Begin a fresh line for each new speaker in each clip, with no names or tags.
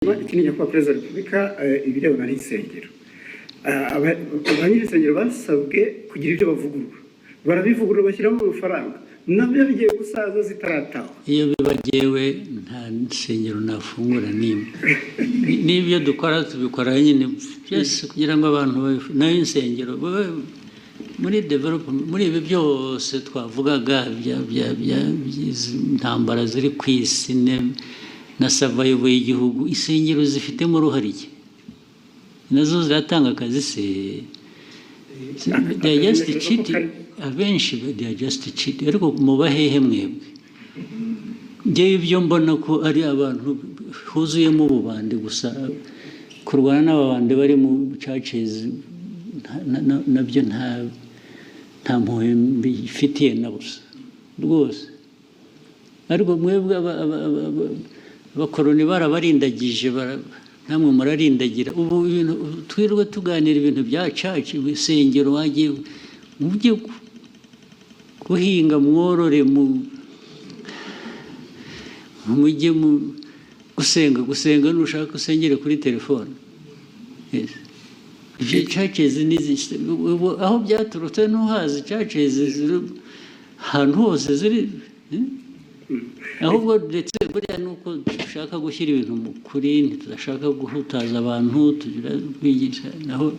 Ikindi, Nyakubahwa Perezida wa Repubulika, ibirebana n'insengero, ba nyir'insengero basabwe kugira ibyo bavugurura, barabivugurura, bashyiramo amafaranga, nabyo bigiye gusaza zitaratahwa.
Iyo biba jyewe, nta nsengero nafungura n'imwe. N'ibyo dukora tubikora nyine byose kugira ngo abantu nayo insengero babe muri development. Muri ibi byose twavugaga bya by'izi ntambara ziri ku isi na survival y'igihugu, insengero zifitemo uruhare iki? Nazo ziratanga akazi se? They are just cheating. Abenshi they are just cheating. Ariko muba hehe mwebwe? Ngewe ibyo mbona ko ari abantu huzuyemo ububandi gusa. Kurwana n'ababandi bari mu churches nabyo nta mpuhwe mbifitiye na busa rwose. Ariko mwebwe abakoroni barabarindagije, namwe murarindagira. Ubu ibintu twirirwe tuganira, ibintu bya church, insengero, wagiye mujye guhinga, mworore, mu mujye mu gusenga. Gusenga nushaka usengere kuri telefone. Yes. Ibyo churches ubu aho byaturutse ntuhazi. Churches ziri ahantu hose ziri, eh? Ahubwo ndetse buriya ni uko dushaka gushyira ibintu mu kuri, ntitudashaka guhutaza abantu, tugira kwigisha naho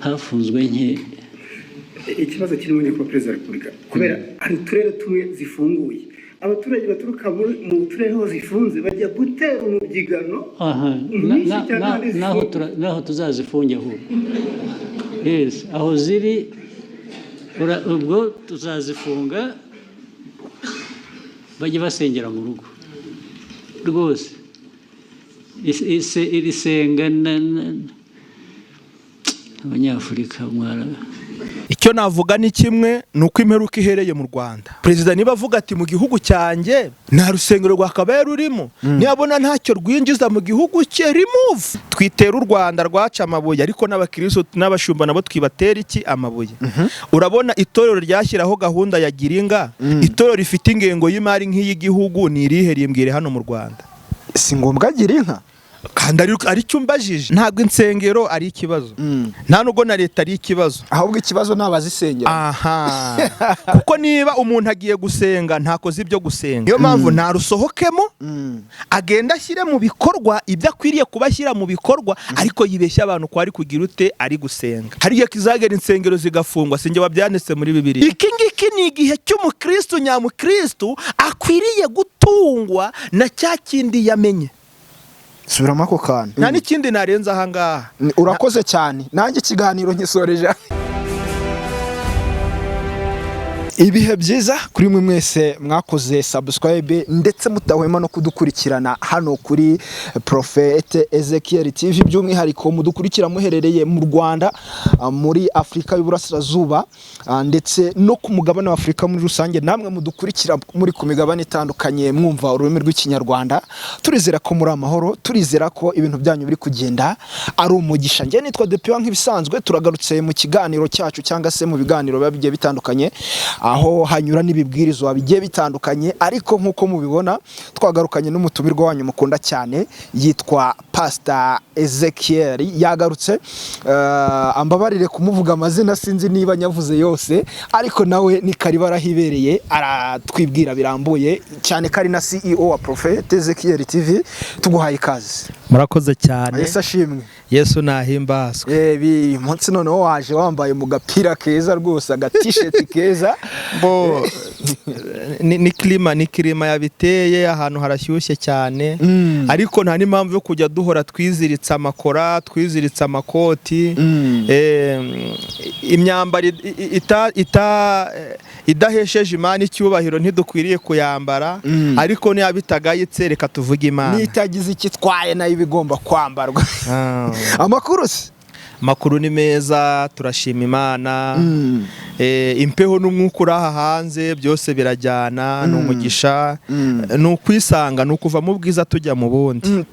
hafunzwe nke.
Ikibazo kirimo, Nyakubahwa Perezida wa Repubulika, kubera hari uturere tumwe zifunguye, abaturage baturuka mu turere aho zifunze bajya gutera umubyigano mwinshi cyane ahandi
naho
zifunze.
Naho tuzazifunge ahubwo. Yes, aho ziri ubwo tuzazifunga, bajye basengera mu rugo rwose. Iri senga Abanyafurika mwara
Icyo navuga ni kimwe, ni uko imperuka ihereye mu Rwanda. Perezida niba avuga ati: "Mu gihugu cyanjye nta rusengero rwakabaye rurimo," niyabona ntacyo rwinjiza mu gihugu cye, remove. Twitera u Rwanda rwaca amabuye, ariko n'abakirisitu n'abashumba nabo twibatera iki? Amabuye. Urabona itorero ryashyiraho gahunda ya giringa, itorero rifite ingengo y'imari nk'iy'igihugu, ni irihe? Rimbwire hano mu Rwanda.
Si ngombwa agira inka.
Kandi ari cyo umbajije. Ntabwo insengero ari ikibazo, nta nubwo na leta ari ikibazo.
Ahubwo ikibazo ni abazisengera.
Aha, kuko niba umuntu agiye gusenga ntakoze ibyo gusenga, niyo mpamvu ntarusohokemo, agenda ashyire mu bikorwa ibyo akwiriye kuba ashyira mu bikorwa, ariko yibeshya abantu ko ari kugira ute? Ari gusenga. Hari igihe kizagera insengero zigafungwa, sinjye wabyanditse muri Bibiliya. Iki ngiki ni igihe cy'umukristu nyamukristu akwiriye gutungwa na cya kindi yamenye.
Subiramo ako kantu.
Nta n'ikindi narenze aha ngaha.
Urakoze cyane, nanjye ikiganiro nkisoreje. Ibihe byiza kuri mwe mwese mwakoze subscribe ndetse mudahwema no kudukurikirana hano kuri Prophete Ezekiel TV, by'umwihariko mudukurikira muherereye mu Rwanda, muri Afurika y'Uburasirazuba, ndetse no ku mugabane wa Afurika muri rusange. Namwe mudukurikira muri ku migabane itandukanye mwumva ururimi rw'Ikinyarwanda, turizera ko muri amahoro, turizera ko ibintu byanyu biri kugenda ari umugisha. Njye nitwa Depiwa nk'ibisanzwe, turagarutse mu kiganiro cyacu cyangwa se mu biganiro biba bigiye bitandukanye, aho hanyura n'ibibwirizwa bigiye bitandukanye. Ariko nk'uko mubibona, twagarukanye n'umutumirwa wanyu mukunda cyane, yitwa Pastor Ezekiel. Yagarutse. Ambabarire kumuvuga amazina, sinzi niba nyavuze yose, ariko nawe ni karibu, arahibereye, aratwibwira birambuye cyane ko ari na CEO wa Prophet Ezekiel TV. Tuguhaye ikaze.
Murakoze cyane.
Yesu ashimwe.
Yesu nahimbazwe.
Uyu munsi noneho waje wambaye mu gapira keza rwose, agatisheti keza.
Bo ni climat yabiteye, ahantu harashyushye cyane, ariko nta n'impamvu yo kujya duhora twiziritse amakora, twiziritse amakoti. Imyambaro idahesheje Imana icyubahiro ntidukwiriye kuyambara, ariko niba bitagayitse, reka tuvuge Imana.
N'itagize icyo itwaye nayo iba igomba kwambarwa. Amakuru se?
Amakuru ni meza, turashima Imana. Impeho n'umwuka uri aha hanze byose birajyana, ni umugisha, ni ukwisanga, ni ukuva mu bwiza tujya mu bundi.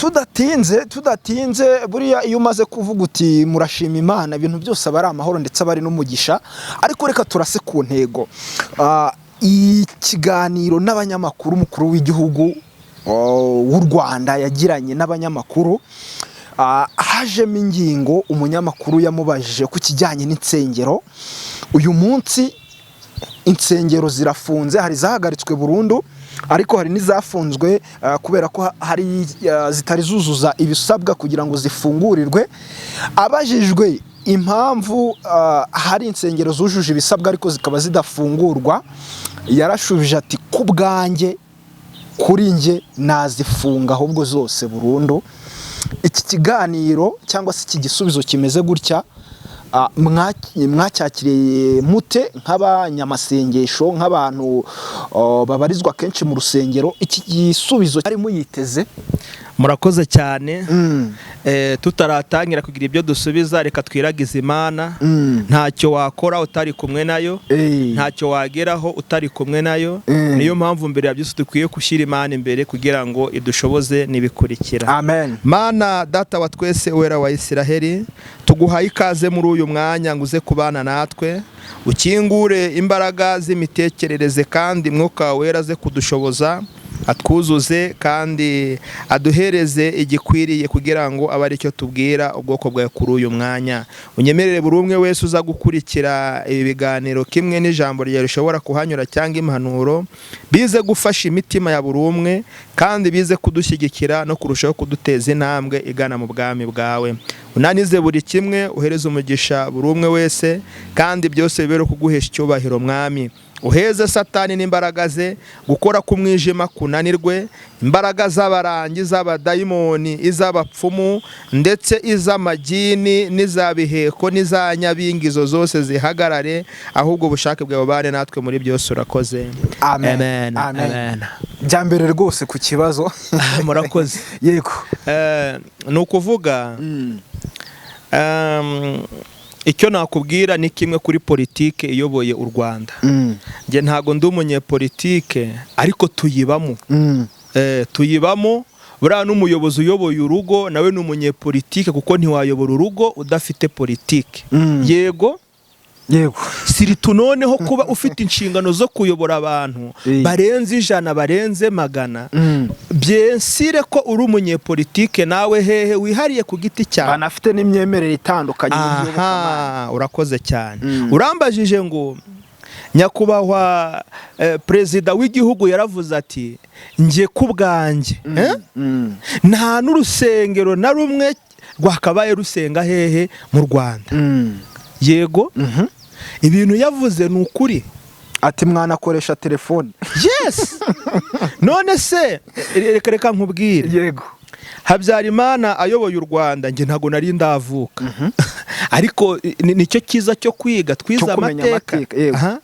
Tudatinze, buriya iyo umaze kuvuga uti murashima Imana, ibintu byose aba ari amahoro ndetse aba ari n'umugisha. Ariko reka turase ku ntego. Ikiganiro n'abanyamakuru, umukuru w'igihugu w'u Rwanda yagiranye n'abanyamakuru. Hajemo ingingo umunyamakuru yamubajije ku kijyanye n'insengero. Uyu munsi insengero zirafunze, hari izahagaritswe burundu, ariko hari n'izafunzwe kubera ko hari zitari zuzuza ibisabwa kugira ngo zifungurirwe. Abajijwe impamvu hari insengero zujuje ibisabwa ariko zikaba zidafungurwa, yarashubije ati: "Ku bwanjye, kuri njye, nazifunga ahubwo zose burundu." Iki kiganiro cyangwa se iki gisubizo kimeze gutya, mwacyakiriye mute nk'abanyamasengesho, nk'abantu babarizwa kenshi mu rusengero? Iki gisubizo ari muyiteze?
Murakoze cyane. Tutaratangira kugira ibyo dusubiza, reka twiragize Imana. Ntacyo wakora utari kumwe nayo, ntacyo wageraho utari kumwe nayo. Niyo mpamvu mbere ya byose dukwiye gushyira Imana imbere kugira ngo idushoboze n'ibikurikira.
Amen.
Mana Data wa twese, Uwera wa Isiraheli, tuguhaye ikaze muri uyu mwanya ngo uze kubana natwe, ukingure imbaraga z'imitekerereze, kandi Mwuka Wera aze kudushoboza, atwuzuze kandi aduhereze igikwiriye kugira ngo abe aricyo tubwira ubwoko bwawe kuri uyu mwanya. Unyemerere buri umwe wese uza gukurikira ibi biganiro, kimwe n'ijambo ryawe rishobora kuhanyura cyangwa impanuro, bize gufasha imitima ya buri umwe kandi bize kudushyigikira no kurushaho kuduteza intambwe igana mu bwami bwawe. Unanize buri kimwe, uhereze umugisha buri umwe wese, kandi byose bibere kuguhesha icyubahiro. Mwami, uheze Satani n'imbaraga ze, gukora k'umwijima kunanirwe, imbaraga z'abarangi, z'abadayimoni, iz'abapfumu, ndetse iz'amagini n'iz'abiheko n'iza nyabingi, izo zose zihagarare, ahubwo ubushake bwawe bubane natwe muri byose. Urakoze.
Amen.
Amen.
Amen.
Amen.
Bya mbere rwose ku kibazo.
Murakoze.
Yego.
Ni ukuvuga, icyo nakubwira ni kimwe kuri politike iyoboye u Rwanda. Njye ntago ndi umunyepolitike, ariko tuyibamo. Tuyibamo. Buriya n'umuyobozi uyoboye urugo nawe ni umunyepolitike, kuko ntiwayobora urugo udafite politike. Yego.
Yego.
Surtout noneho kuba ufite inshingano zo kuyobora abantu barenze 100, barenze 100, bien sûr ko uri umunyepolitike nawe hehe wihariye ku giti cyawe.
Banafite n'imyemerere itandukanye mu by'iyobokamana.
Aha, urakoze cyane. Urambajije ngo nyakubahwa perezida w'igihugu yaravuze ati: "Njye ku bwanjye, nta n'urusengero na rumwe rwakabaye rusenga hehe mu Rwanda." Yego, ibintu yavuze ni ukuri.
Ati mwanakoresha telefone.
Yes, none se reka nkubwire.
Yego.
Habyarimana ayoboye u Rwanda, njye ntabwo nari ndavuka, ariko nicyo cyiza cyo kwiga, twize
Cyo kumenya
amateka.
amateka, yego.
Aha,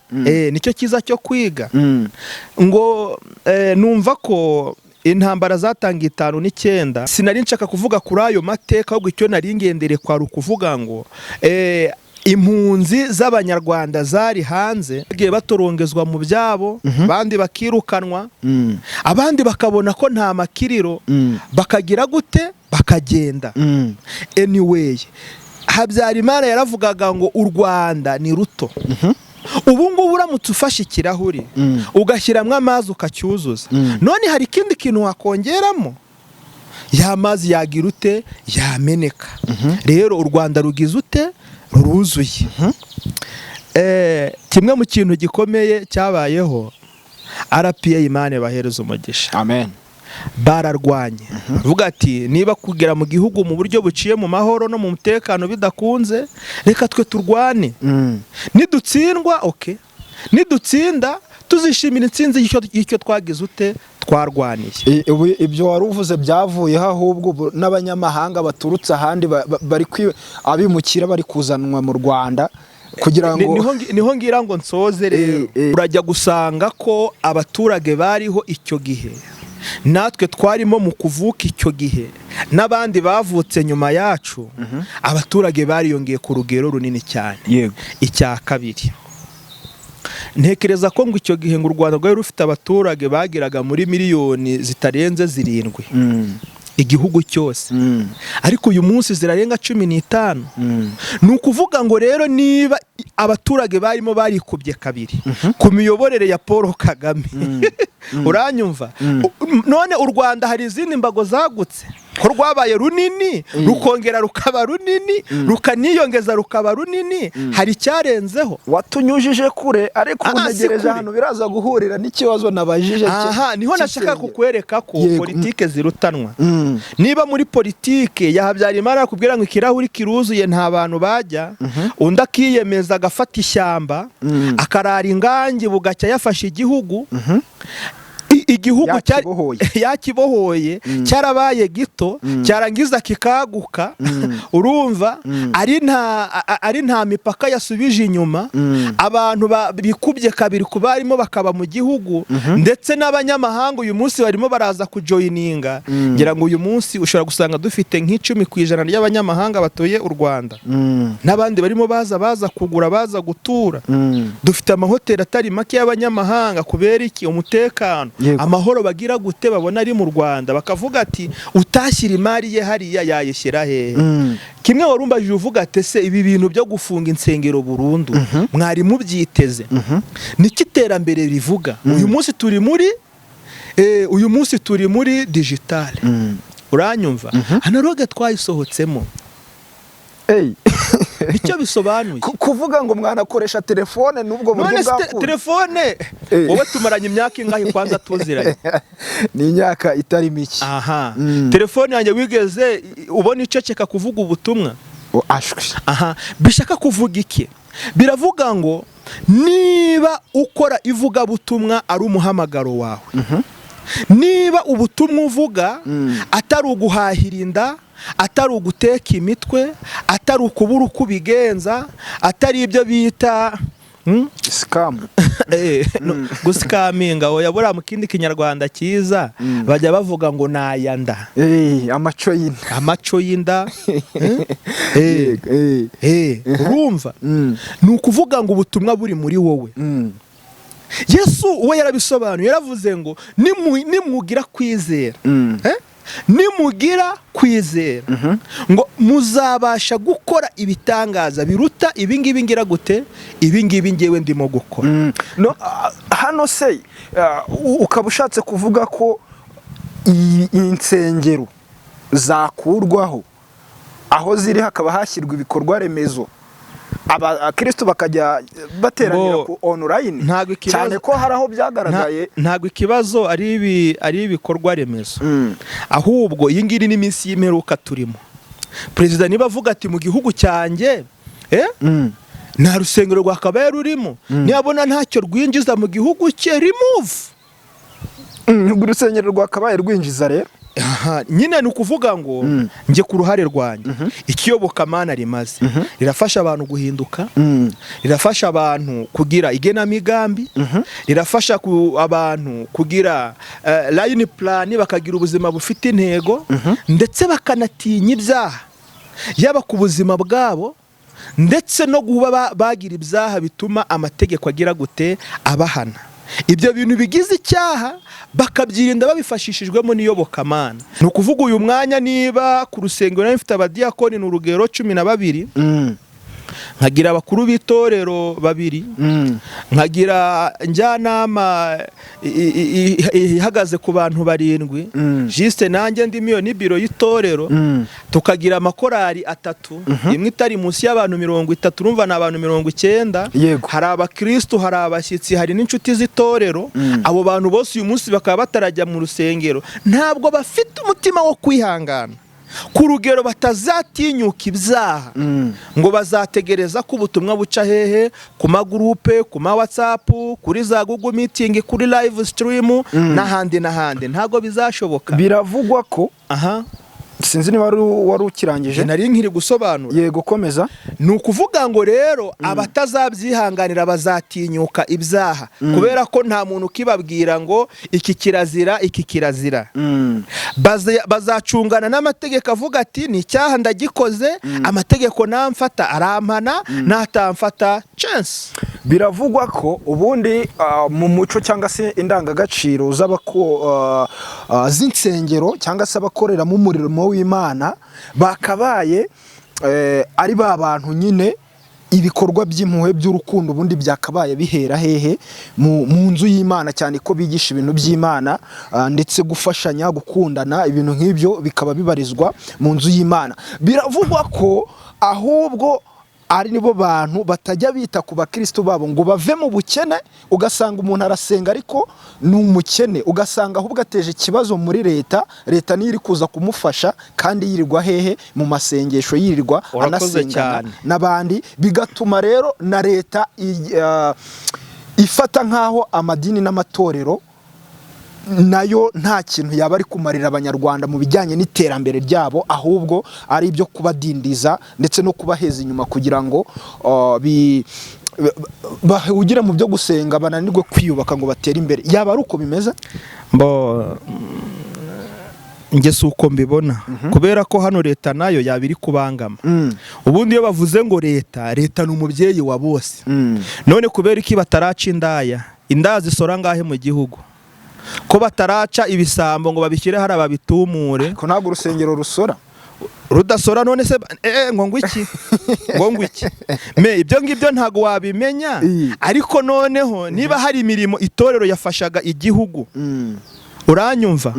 nicyo cyiza cyo kwiga. Ngo numva ko intambara zatangiye 59, sinari nshaka kuvuga kuri ayo mateka, ahubwo icyo nari ngendere kwari ukuvuga ngo impunzi z'Abanyarwanda zari hanze bagiye batorongezwa mu byabo, abandi bakirukanwa, abandi bakabona ko nta makiriro, bakagira gute? Bakagenda. Anyway, Habyarimana yaravugaga ngo u Rwanda ni ruto. Ubu ngubu uramutse ufashe ikirahuri ugashyiramo amazi ukacyuzuza, none hari ikindi kintu wakongeramo, ya mazi yagira ute? Yameneka. Rero u Rwanda rugize ute? Ruruzuye. Kimwe mu kintu gikomeye cyabayeho, RPA, Imana bahereza umugisha,
Amen.
bararwanye, vuga ati niba kugera mu gihugu mu buryo buciye mu mahoro no mu mutekano bidakunze, reka twe turwane. Nidutsindwa, okay, nidutsinda tuzishimira intsinzi y'icyo twagize ute? Twarwaniye.
Ubu ibyo wari uvuze byavuyeho, ahubwo ubu n'abanyamahanga baturutse ahandi bari abimukira bari kuzanwa mu Rwanda kugira ngo
Niho ngira ngo nsoze rero. Urajya gusanga ko abaturage bariho icyo gihe, natwe twarimo mu kuvuka icyo gihe, n'abandi bavutse nyuma yacu, abaturage bariyongeye ku rugero runini cyane. Icya kabiri, ntekereza ko ngo icyo gihe ngo u Rwanda rwari rufite abaturage bageraga muri miliyoni zitarenze 7, igihugu cyose, ariko uyu munsi zirarenga 15. Ni ukuvuga ngo rero niba Abaturage barimo barikubye kabiri ku miyoborere ya Paul Kagame, uranyumva? None u Rwanda hari izindi mbago zagutse, ko rwabaye runini, rukongera rukaba runini, rukaniyongeza rukaba runini, hari icyarenzeho?
Watunyujije kure, ariko ubu
Ah, si
ntegereje
kure.
ahantu biraza guhurira n'ikibazo nabajije
Aha niho nashaka
cy'insengero.
kukwereka ko politike zirutanwa. Niba muri politike ya Habyarimana akubwira ngo ikirahuri kiruzuye, nta bantu bajya, undi akiyemeza agafata ishyamba, akarara ingangi, bugacya yafashe igihugu, igihugu
Yakibohoye.
Yakibohoye, cyarabaye gito, cyarangiza kikaguka. Urumva ari nta mipaka yasubije inyuma, abantu bikubye kabiri ku barimo bakaba mu gihugu, ndetse n'abanyamahanga uyu munsi barimo baraza kujoininga. Ngira ngo uyu munsi ushobora gusanga dufite nk'10% ry'abanyamahanga batuye u Rwanda, n'abandi barimo baza kugura, baza gutura. Dufite amahoteli atari make y'abanyamahanga. Kubera iki? Umutekano, amahoro bagira gute, babona ari mu Rwanda, bakavuga ati utashyira imari ye hariya yayishyira hehe? Kimwe warumbajije uvuga ati: "Ese ibi bintu byo gufunga insengero burundu mwari mubyiteze?" Niki iterambere rivuga? Uyu munsi turi muri digital, uranyumva? Analogue twayisohotsemo.
Ey.
Nicyo bisobanuye.
Kuvuga ngo mwanakoresha telefone n'ubwo buryo
None se
bwakunda.
telefone, wowe tumaranye imyaka ingahe kwanza tuziranye?
Ni imyaka itari mike.
Aha, telefone yanjye wigeze ubona iceceka kuvuga ubutumwa?
O, ashwi.
Aha bishaka kuvuga iki? Biravuga ngo niba ukora ivugabutumwa ari umuhamagaro wawe, niba ubutumwa uvuga atari uguhahira inda, atari uguteka imitwe, atari ukubura uko ubigenza, atari ibyo bita
Scam.
No, guscaminga, oya. Buriya mu kindi Kinyarwanda cyiza bajya bavuga ngo nayanda.
Amaco y'inda.
Amaco y'inda.
Yego,
Urumva, ni ukuvuga ngo ubutumwa buri muri wowe. Yesu we yarabisobanuye, yaravuze ngo nimugira kwizera, Eh? Nimugira kwizera ngo muzabasha gukora ibitangaza biruta ibingibi. Ngira gute? Ibingibi ngewe ndimo gukora.
No, hano se ukaba ushatse kuvuga ko insengero zakurwaho, aho ziri hakaba hashyirwa ibikorwa remezo, abakristo bakajya bateranira
Bo,
ku online,
ntabwo ikibazo-
cyane ko hari aho byagaragaye?
Ntabwo ikibazo ari ibikorwa remezo, ahubwo iyi ngiyi ni iminsi y'imperuka turimo. Perezida niba avuga ati mu gihugu cyanjye nta rusengero rwakabaye rurimo, niyabona ntacyo rwinjiza mu gihugu cye, remove.
Urusengero rwakabaye rwinjiza rero?
Aha, nyine ni ukuvuga ngo njye ku ruhare rwanjye, ikiyobokamana rimaze rirafasha abantu guhinduka, rirafasha abantu kugira igenamigambi, rirafasha abantu kugira life plan, bakagira ubuzima bufite intego, ndetse bakanatinya ibyaha, yaba ku buzima bwabo ndetse no kuba bagira ibyaha bituma amategeko agira gute, abahana. Ibyo bintu bigize icyaha bakabyirinda babifashishijwemo n'iyobokamana. Ni ukuvuga uyu mwanya niba ku rusengero nari mfite abadiyakoni, ni urugero, 12, nkagira abakuru b'itorero babiri, nkagira njyanama ihagaze ku bantu barindwi, juste nanjye ndimo, iyo ni biro y'itorero, tukagira amakorari atatu, imwe itari munsi y'abantu 30, urumva ni abantu 90. Hari abakristu, hari abashyitsi, hari n'inshuti z'itorero. Abo bantu bose uyu munsi bakaba batarajya mu rusengero, ntabwo bafite umutima wo kwihangana ku rugero batazatinyuka ibyaha, ngo bazategereza ko ubutumwa buca hehe? Ku magurupe, ku ma WhatsApp, kuri za Google Meeting, kuri live stream n'ahandi n'ahandi. Ntabwo bizashoboka.
Biravugwa ko sinzi niba wari ukirangije.
Nari nkiri gusobanura.
Yego, komeza.
Ni ukuvuga ngo rero abatazabyihanganira bazatinyuka ibyaha, kubera ko nta muntu ukibabwira ngo iki kirazira, iki kirazira. Bazacungana n'amategeko, avuga ati ni icyaha ndagikoze, amategeko namfata arampana, natamfata chance.
Biravugwa ko ubundi mu muco cyangwa se indangagaciro z'insengero cyangwa se abakoreramo umurimo w'Imana bakabaye ari ba bantu nyine. Ibikorwa by'impuhwe, by'urukundo, ubundi byakabaye bihera hehe? Mu nzu y'Imana, cyane ko bigisha ibintu by'Imana, ndetse gufashanya, gukundana, ibintu nk'ibyo bikaba bibarizwa mu nzu y'Imana. Biravugwa ko ahubwo ari nibo bantu batajya bita ku bakristo babo ngo bave mu bukene. Ugasanga umuntu arasenga ariko ni umukene, ugasanga ahubwo ateje ikibazo muri leta. Leta niyo iri kuza kumufasha, kandi yirirwa hehe? Mu masengesho, yirirwa
Urakoze
anasengana
cyane.
n'abandi. Bigatuma rero na leta ifata nk'aho amadini n'amatorero nayo nta kintu yaba ari kumarira Abanyarwanda mu bijyanye n'iterambere ryabo, ahubwo ari ibyo kubadindiza ndetse no kubaheza inyuma kugira ngo bahugire mu byo gusenga, bananirwe kwiyubaka ngo batere imbere. Yaba ari uko bimeze?
Mbo njye si uko mbibona, kubera ko hano leta nayo yaba iri kubangama. Ubundi iyo bavuze ngo leta, leta ni umubyeyi wa bose. None kubera iki bataraca indaya? Indaya zisora ngahe mu gihugu? Ko bataraca ibisambo ngo babishyire hariya babitumure?
Ko ntabwo urusengero rusora.
Rudasora none se ngo iki, ngo iki me? Ibyo ngibyo ntabwo wabimenya. Ariko noneho niba hari imirimo itorero yafashaga igihugu, uranyumva?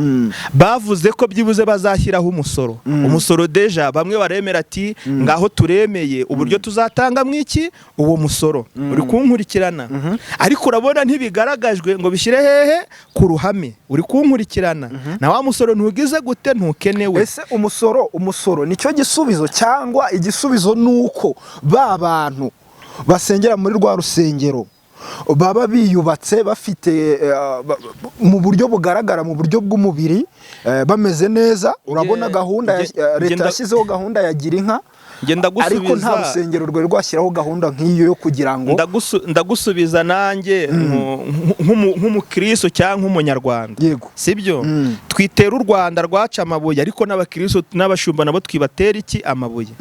Bavuze ko byibuze bazashyiraho umusoro. Umusoro déjà bamwe baremera ati: "Ngaho turemeye uburyo tuzatanga mu iki uwo musoro." Uri kunkurikirana? Ariko urabona ntibigaragajwe ngo bishyire hehe ku ruhame. Uri kunkurikirana? Na wa musoro ntugize gute? Ntukenewe.
Ese umusoro nicyo gisubizo, cyangwa igisubizo ni uko ba bantu basengera muri rwa rusengero baba biyubatse, bafite mu buryo bugaragara, mu buryo bw'umubiri, bameze neza? Urabona gahunda leta yashyizeho gahunda ya gira inka,
Nge
ariko nta
ndagusubiza.
rusengero rwari rwashyiraho gahunda nk'iyo yo kugira ngo
Ndagusubiza nanjye nk'umukristo cyangwa nk'Umunyarwanda.
Yego.
Sibyo? Twitera u Rwanda rwaca amabuye, ariko n'abakristo n'abashumba nabo twibatera iki? Amabuye.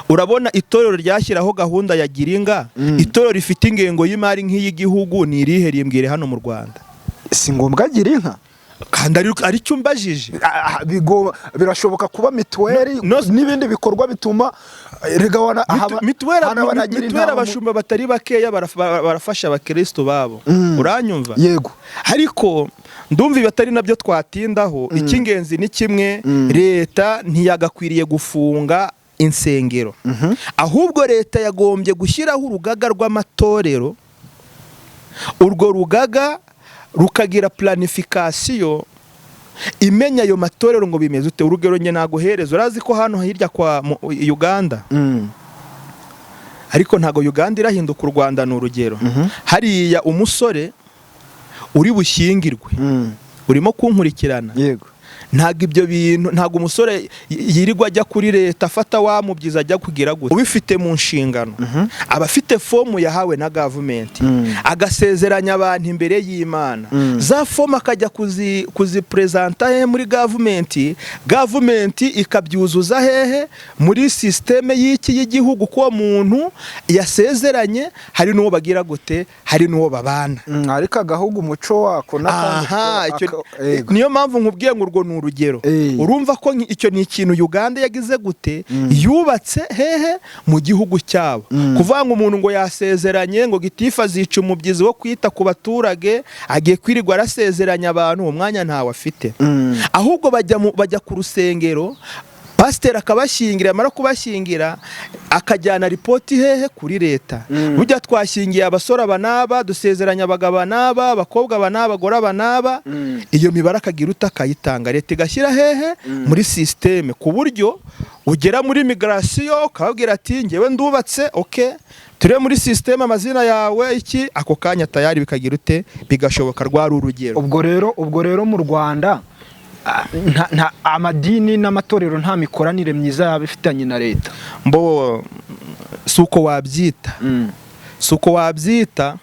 Urabona itorero ryashyiraho gahunda ya giringa, itorero rifite ingengo y'imari nk'iy'igihugu, ni irihe? Rimbwire hano mu Rwanda.
Si ngombwa gira inka.
Kandi ari cyo umbajije.
Birashoboka kuba mituweli n'ibindi bikorwa bituma rega
Mituweli,
hano banagira
mituweli,
inama
abashumba batari bakeya barafasha abakristo babo. Uranyumva?
Yego.
Ariko ndumva ibi atari nabyo twatindaho. Icy'ingenzi ni kimwe: leta ntiyagakwiriye gufunga insengero, ahubwo leta yagombye gushyiraho urugaga rw'amatorero. Urwo rugaga rukagira planification, imenya ayo matorero ngo bimeze ute. Urugero njye naguhereza, urazi ko hano hirya kwa Uganda, ariko ntabwo Uganda irahinduka u Rwanda, ni urugero, hariya umusore uri bushyingirwe, urimo kunkurikirana?
Yego.
Ntabwo ibyo bintu, ntabwo umusore yirirwa ajya kuri leta afata wa mubyizi ajya kugira gute. Ubifite mu nshingano aba afite fomu yahawe na gavumenti, agasezeranya abantu imbere y'Imana. Za fomu akajya kuziperezanta hehe? Muri gavumenti. Gavumenti ikabyuzuza hehe? Muri sisiteme y'iki? Y'igihugu, ko uwo muntu yasezeranye, hari n'uwo bagira gute, hari n'uwo babana.
Ariko agahugu umuco wako n'akandi
Aha,
yego.
niyo mpamvu nkubwiye ngo urwo ni urugero. Urumva ko icyo ni ikintu Uganda yagize gute? Yubatse hehe? Mu gihugu cyabo. Kuvuga ngo umuntu ngo yasezeranye, ngo gitifu azica umubyizi wo kwita ku baturage, agiye kwirirwa arasezeranya abantu, uwo mwanya ntawe afite. Ahubwo bajya ku rusengero, pasiteri akabashyingira, yamara kubashyingira akajyana ripoti hehe? Kuri leta. Burya twashyingiye abasore aba n'aba, dusezeranya abagabo aba n'aba, abakobwa aba n'aba, abagore aba n'aba. Iyo mibare akagira uta? Akayitanga. Leta igashyira hehe? Muri sisiteme, ku buryo ugera muri migration ukababwira ati: "Ngewe ndubatse, ok, turebe muri sisiteme amazina yawe iki." Ako kanya tayari bikagira ute? Bigashoboka. Rwari urugero.
Ubwo rero mu Rwanda amadini n'amatorero nta mikoranire myiza yaba ifitanye na leta?
Mbo si uko wabyita, si uko wabyita,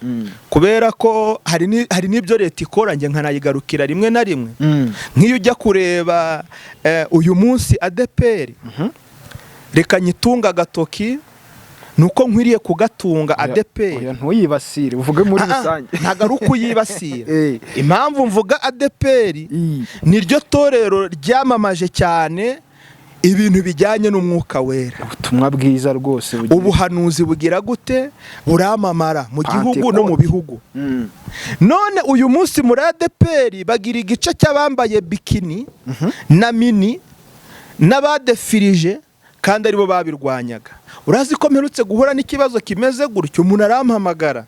kubera ko hari n'ibyo leta ikora njye nkanayigarukira rimwe na rimwe. Nk'iyo ujya kureba uyu munsi ADEPR, reka nyitunga agatoki, ni uko nkwiriye kugatunga ADEPR.
Oya, ntuyibasire, uvuge muri rusange.
Ntabwo ari ukuyibasira. Impamvu mvuga ADEPR, niryo torero ryamamaje cyane. Ibintu bijyanye n'umwuka wera.
Ubutumwa bwiza rwose.
Ubuhanuzi bugira gute? Buramamara mu gihugu no mu bihugu. None uyu munsi muri ADEPR bagira igice cy'abambaye bikini na mini n'abadefirije, kandi aribo babirwanyaga. Urazi ko mperutse guhura n'ikibazo kimeze gutyo, umuntu arampamagara,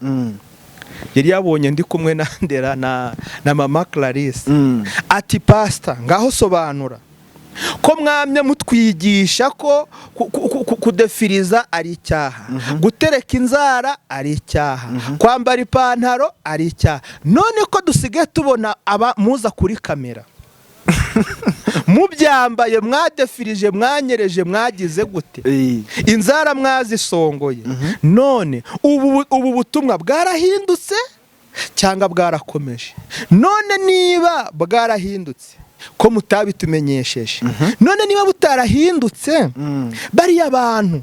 yari yabonye ndi kumwe na Ndera na mama Clarisse, ati: "Pasita, ngaho sobanura ko mwamye mutwigisha ko kudefiriza ari icyaha, gutereka inzara ari icyaha, kwambara ipantaro ari icyaha. None ko dusigaye tubona aba muza kuri kamera mubyambaye, mwadefirije, mwanyereje, mwagize gute, inzara mwazisongoye, none ubu butumwa bwarahindutse cyangwa bwarakomeje? None niba bwarahindutse, ko mutabitumenyesheje? None niba butarahindutse, bariya bantu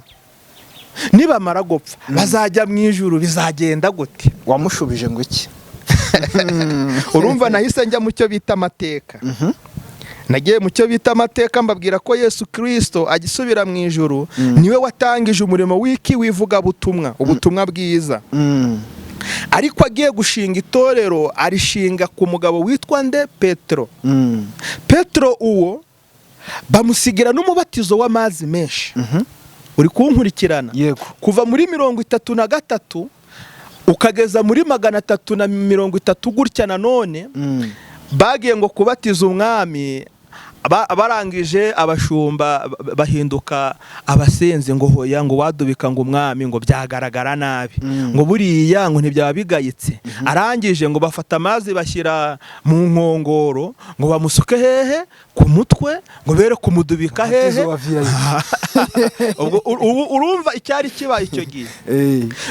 nibamara gupfa bazajya mu ijuru, bizagenda gute?"
Wamushubije ngo iki?
Urumva, nahise njya mu cyo bita amateka. Nagiye mu cyo bita amateka, mbabwira ko Yesu Kirisito agisubira mu ijuru niwe watangije umurimo w'iki? W'ivugabutumwa, ubutumwa bwiza. Ariko agiye gushinga itorero, arishinga ku mugabo witwa nde? Petero. Petero uwo bamusigira n'umubatizo w'amazi menshi. Uri kunkurikirana?
Yego.
Kuva muri 33 ukageza muri 330 gutya, nanone bagiye ngo kubatiza umwami, barangije abashumba bahinduka abasenzi, ngo hoya, ngo wadubika ngo umwami ngo byagaragara nabi, ngo buriya ngo ntibyaba bigayitse. Arangije ngo bafata amazi bashyira mu nkongoro ngo bamusuke hehe? Ku mutwe, ngo bere kumudubika hehe?
Umubatizo wa VIP.
Ubwo ubu urumva icyari kibaye icyo gihe,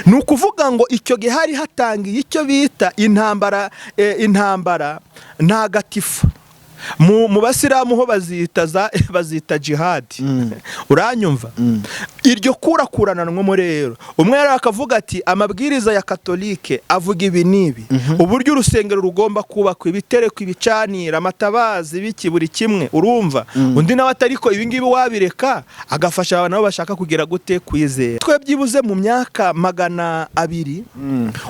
ni ukuvuga ngo icyo gihe hari hatangiye icyo bita intambara, intambara ntagatifu. Mu basilamu ho bazita jihadi. Uranyumva? Iryo kurakurananwamo rero, umwe rero akavuga ati: "Amabwiriza ya Katolike avuga ibi n'ibi, uburyo urusengero rugomba kubakwa, ibitereko, ibicanira, amatabazi, ibiki, buri kimwe." Urumva, undi nawe atari ko ibi ngibi wabireka, agafasha abantu nabo bashaka kugira gute? Kwizera. Twe byibuze mu myaka 200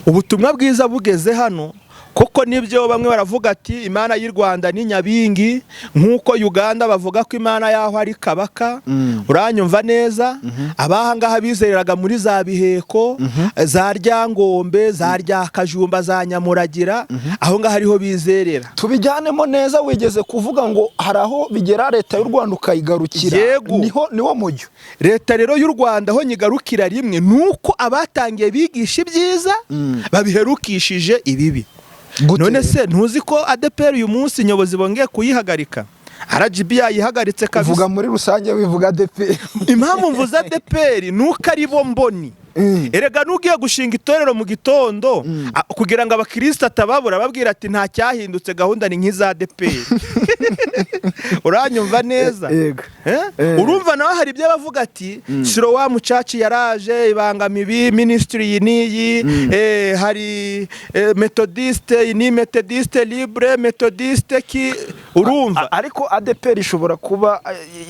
ubutumwa bwiza bugeze hano koko nibyo. Bamwe baravuga ati: "Imana y'u Rwanda ni Nyabingi," nk'uko Uganda bavuga ko imana y'aho ari Kabaka. Uranyumva neza? Abaha ngaha bizereraga muri za Biheko, za Ryangombe, za Ryakajumba, za Nyamuragira, aho ngaho ariho bizerera.
Tubijyanemo neza. Wigeze kuvuga ngo hari aho bigera leta y'u Rwanda ukayigarukira.
Yego.
Niho mujyo.
Leta rero y'u Rwanda aho nyigarukira rimwe ni uko abatangiye bigisha ibyiza babiherukishije ibibi.
Gute?
None se ntuzi ko ADEPR uyu munsi nyobozi bongeye kuyihagarika? RGB yayihagaritse kabisa.
Uvuga muri rusange, wivuga ADEPR.
Impamvu mvuze ADEPR ni uko ari bo mboni. Erega n'ugiye gushinga itorero mu gitondo, kugira ngo abakristo atababura, babwira ati: "Nta cyahindutse, gahunda ni nk'iza ADEPR." Uranyumva neza?
Yego.
Eh?
Eh.
Urumva, nawe hari ibyo bavuga ati: "Siloam Church yaraje ibangama ibi, ministry iyi n'iyi, hari methodiste iyi ni methodiste libre, methodiste ki." Urumva?
Ariko ADEPR ishobora kuba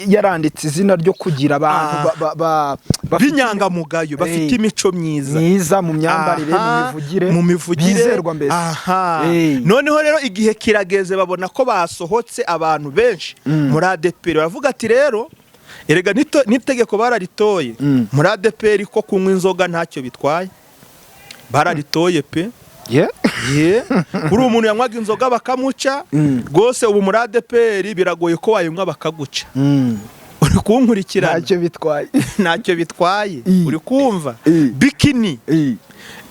yaranditse izina ryo kugira abantu bafite
b'inyangamugayo, bafite imico myiza.
Myiza mu myambarire, mu mivugire,
mu mivugire.
Bizerwa mbese.
Aha. Noneho rero igihe kirageze, babona ko basohotse abantu benshi muri ADEPR, baravuga ati: "Rero erega n'itegeko bararitoye muri ADEPR ko kunywa inzoga ntacyo bitwaye." Bararitoye pe. Ye, kuri umuntu yanywaga inzoga bakamuca rwose, ubu muri ADEPR biragoye ko wayinywa bakaguca. Uri kunkurikirana?
Ntacyo bitwaye.
Ntacyo bitwaye. Uri kumva? Bikini,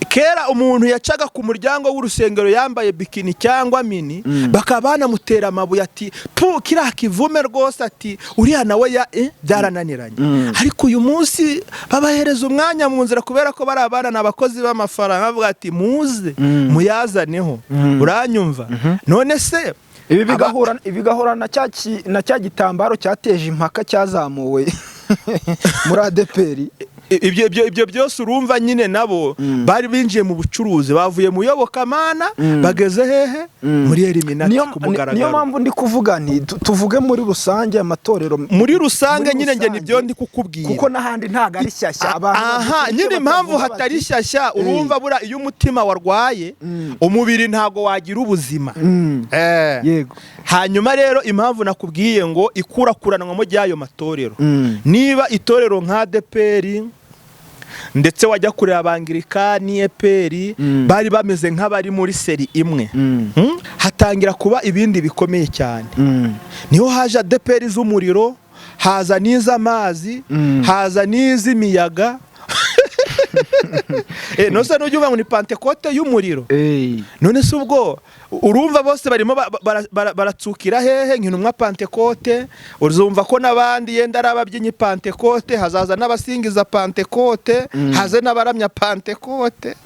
kera umuntu yacaga ku muryango w'urusengero yambaye bikini cyangwa mini, bakaba banamutera amabuye ati: "Pu, kiriya kivume rwose," ati: "Uriya nawe ya byarananiranye." Ariko uyu munsi babahereza umwanya mu nzira kubera ko bari abana ni abakozi b'amafaranga, bavuga ati: "Muze muyazaneho." Uranyumva? None se
Ibi bigahura na cya gitambaro cyateje impaka cyazamuwe muri ADEPR.
Ibyo byose urumva nyine nabo bari binjiye mu bucuruzi, bavuye mu yobokamana bageze hehe? Muri Illuminati ku mugaragaro.
Niyo mpamvu ndi kuvuga nti tuvuge muri rusange amatorero.
Muri rusange
Muri
nyine njye
rusange.
Nibyo ndi kukubwira.
Kuko n'ahandi ntabwo ari shyashya, abantu
Aha
badukurikiye
nyine impamvu
batavuga
hatari
bati,
shyashya, urumva buriya iyo umutima warwaye, umubiri ntabwo wagira ubuzima. Hanyuma rero impamvu nakubwiye ngo ikurakuranwamo ry'ayo matorero, niba itorero nka ADEPR, ndetse wajya kureba Abangirikani, EPR, bari bameze nk'abari muri série imwe, Hatangira kuba ibindi bikomeye cyane. Niho haje ADEPR z'umuriro, haza n'iz'amazi, haza n'iz'imiyaga. Nose nujya uvuga ngo ni Pantekote y'umuriro. None se ubwo urumva bose barimo baratsukira hehe? Nk'intumwa Pantekote, uzumva ko n'abandi yenda ari ababyinnyi Pantekote, hazaza n'abasingiza Pantekote, haze n'abaramya Pantekote.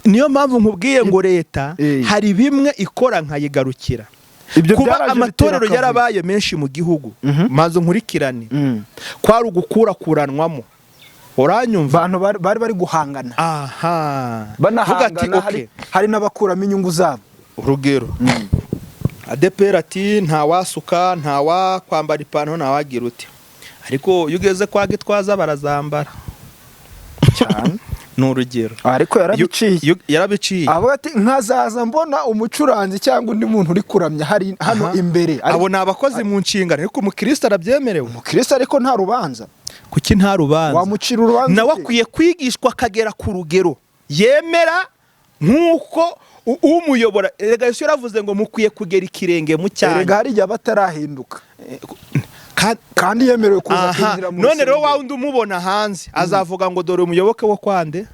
Niyo mpamvu nkubwiye ngo leta hari bimwe ikora nkayigarukira.
Ibyo
Kuba
byaraje bitera
amatorero
akavuyo.
yarabaye menshi mu gihugu, maze nkurikirane, kwari ugukurakuranwamo, uranyumva?
Abantu bari guhangana,
Aha. Vuga ati,
banahangana, hari,
okay.
hari n'abakuramo inyungu zabo.
Urugero, ADEPR ati ntawasuka, ntawakwambara ipantaro, ntawagira uti, ariko iyo ugeze kwa Gitwaza barazambara.
Cyane.
Ni urugero.
Ariko yarabiciye.
Yarabiciye.
Avuga ati nkazaza mbona umucuranzi cyangwa undi muntu uri kuramya hari hano imbere.
Abo ni abakozi mu nshingano, ariko umukristo arabyemerewe.
Umukristo ariko nta rubanza.
Kuki nta rubanza?
Wamucira urubanza
Nawe
ute?
akwiye kwigishwa akagera ku rugero yemera nk'uko umuyobora. Erega Yesu yaravuze ngo mukwiye kugera ikirenge mu cyanyu.
Erega hari igihe aba atarahinduka kandi yemerewe kuza kwinjira mu
None rero
rusengero.
wa wundi umubona hanze azavuga ngo dore umuyoboke wo kwande.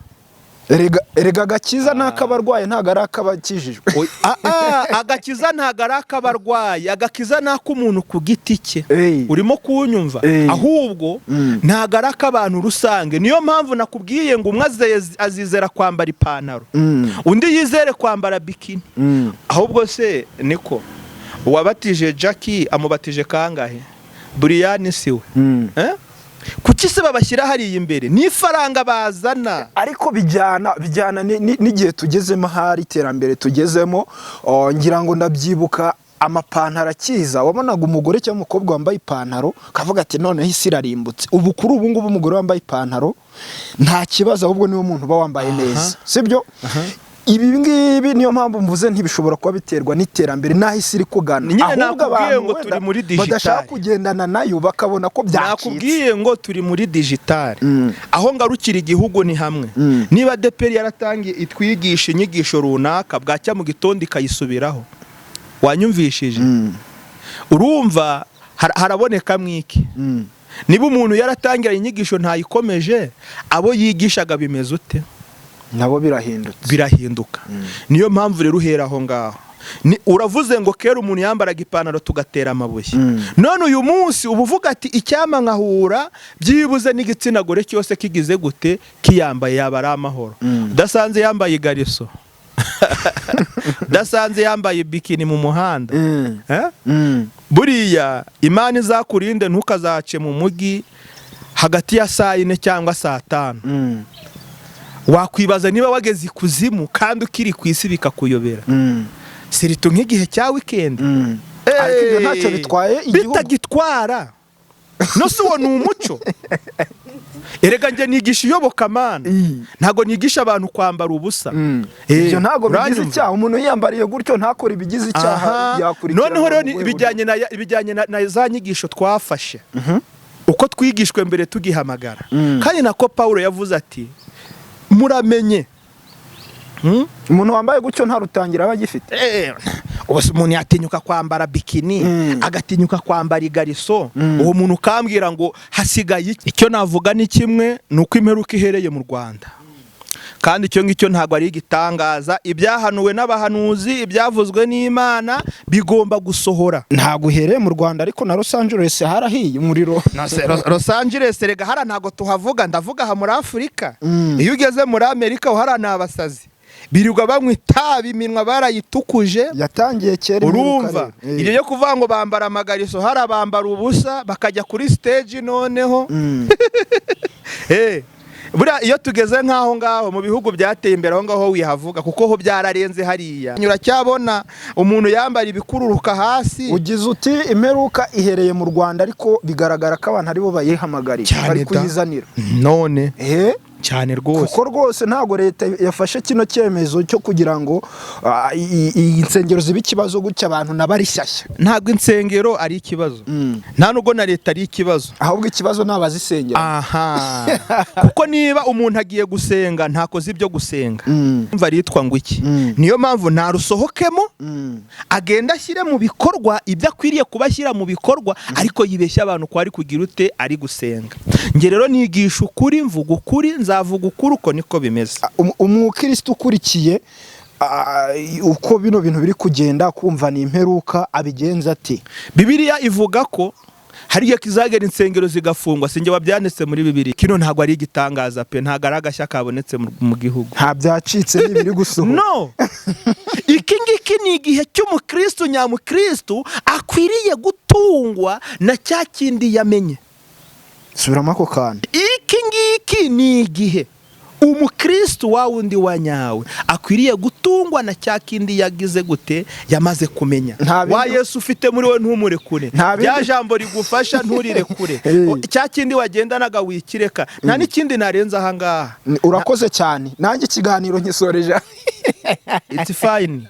Erega agakiza ni ak'abarwayi, ntabwo ari ak'abakijijwe.
Agakiza ntabwo ari ak'abarwayi, agakiza ni ak'umuntu ku giti cye. Urimo kunyumva? Ahubwo ntabwo ari ak'abantu rusange. Niyo mpamvu nakubwiye ngo umwe azizera kwambara ipantaro, undi yizere kwambara bikini. Ahubwo se niko uwabatije Jackie amubatije kangahe? Buriyani si we? Eh? Kuki se babashyira hariya imbere n'ifaranga bazana?
Ariko bijyana n'igihe tugezemo, ahari iterambere tugezemo. Oh, ngira ngo ndabyibuka amapantaro akiza, wabonaga umugore cyangwa umukobwa wambaye ipantaro ukavuga ati noneho isi irarimbutse. Ubu kuri ubu ngubu umugore wambaye ipantaro nta kibazo, ahubwo niwe muntu uba wambaye neza, sibyo? Ibi ngibi niyo mpamvu mvuze ntibishobora kuba biterwa n'iterambere n'aho isi iri kugana,
Nyine
ahubwo
nakubwiye
abantu
ngo
wenda
turi muri digital.
badashaka kugendana nayo bakabona ko byacitse.
Nakubwiye ngo turi muri digital. Aho ngarukira igihugu ni hamwe. Niba ADEPR yaratangiye itwigisha inyigisho runaka, bwacya mu gitondo ikayisubiraho, wanyumvishije? Urumva harabonekamo iki? Niba umuntu yaratangira inyigisho ntayikomeje, abo yigishaga bimeze ute?
Nabo birahindutse.
Birahinduka. Niyo mpamvu rero uhera aho ngaho. Uravuze ngo kera umuntu yambaraga ipantaro tugatera amabuye, none uyu munsi uba uvuga ati icyama nkahura byibuze n'igitsina gore cyose kigize gute, kiyambaye, yaba ari amahoro. Udasanze yambaye igariso, udasanze yambaye bikini mu muhanda. Eh? Buriya Imana izakurinde ntukazace mu mujyi hagati ya saa 4 cyangwa saa 5. Wakwibaza niba wageze ikuzimu kandi ukiri ku isi bikakuyobera, surtout nk'igihe cya weekend.
Ariko ibyo ntacyo bitwaye igihugu.
Bitagitwara no si uwo ni umuco. Erega njye nigisha iyobokamana, ntabwo nigisha abantu kwambara ubusa.
Ibyo ntabwo bigize
Uranyumva?
icyaha. Umuntu yiyambariye gutyo ntakore ibigize icyaha, yakurikirana
Noneho rero
mu buhe
bijyanye na za nyigisho twafashe, uko twigishwe mbere tugihamagara, kandi nako Pawulo yavuze ati muramenye.
Umuntu wambaye gutyo nta rutangira aba agifite.
Ubu se umuntu yatinyuka kwambara bikini, agatinyuka kwambara igariso, uwo muntu ukambwira ngo hasigaye iki? Icyo navuga ni kimwe, ni uko imperuka ihereye mu Rwanda, kandi icyo ngicyo ntabwo ari igitangaza. Ibyahanuwe n'abahanuzi, ibyavuzwe n'Imana bigomba gusohora.
Ntabwo uhereye mu Rwanda, ariko na Los Angeles harahiye umuriro.
Los Angeles rega hariya ntabwo tuhavuga, ndavuga aha muri Afurika. Iyo ugeze muri Amerika hariya ni abasazi birirwa banywa itabi, iminwa barayitukuje.
Yatangiye kera imperuka.
Urumva
Rero.
ibyo byo kuvuga ngo bambara amagariso, hari abambara ubusa bakajya kuri stage noneho. Buriya iyo tugeze nk'aho ngaho mu bihugu byateye imbere, aho ngaho wihavuga kuko ho byararenze hariya. Uracyabona umuntu yambara ibikururuka hasi.
Ugize uti imperuka ihereye mu Rwanda, ariko bigaragara ko abantu aribo bayihamagariye,
Cyane
bari
da.
kuyizanira.
None cyane rwose.
Kuko rwose ntabwo leta yafashe kino cyemezo cyo kugira ngo iyi nsengero zibe ikibazo gutya, abantu nabo ari shyashya.
Ntabwo insengero ari ikibazo, nta nubwo na leta ari ikibazo.
Ahubwo ikibazo ni abazisengera.
Aha, kuko niba umuntu agiye gusenga ntakoze ibyo gusenga, umva aritwa ngo iki? Niyo mpamvu ntarusohokemo, agenda ashyire mu bikorwa ibyo akwiriye kuba ashyira mu bikorwa, ariko yibeshya abantu ko ari kugira ute, ari gusenga. Njye rero nigisha ukuri, mvuga ukuri, nzavuga ukuri, uko niko bimeze.
Umukristo ukurikiye uko bino bintu biri kugenda, kumva ni imperuka, abigenza ate?
Bibiliya ivuga ko hari igihe kizagera insengero zigafungwa. Sinjye wabyanditse muri Bibiliya. Kino ntabwo ari igitangaza pe, ntabwo ari agashya kabonetse mu gihugu.
Nta byacitse n'ibiri gusohoka.
No, iki ngiki ni igihe cy'umukristu nyamukristu akwiriye gutungwa na cya kindi yamenye.
Subiramo ako kantu.
Iki ngiki ni igihe umukristu wa wundi wa nyawe akwiriye gutungwa na cya kindi yagize gute, yamaze kumenya. Wa Yesu ufite muri we ntumurekure. Rya jambo rigufasha nturirekure. Cya kindi wagendanaga wikireka. Nta n'ikindi narenze aha ngaha.
Urakoze cyane, nanjye ikiganiro nkisoreje.
It's fine.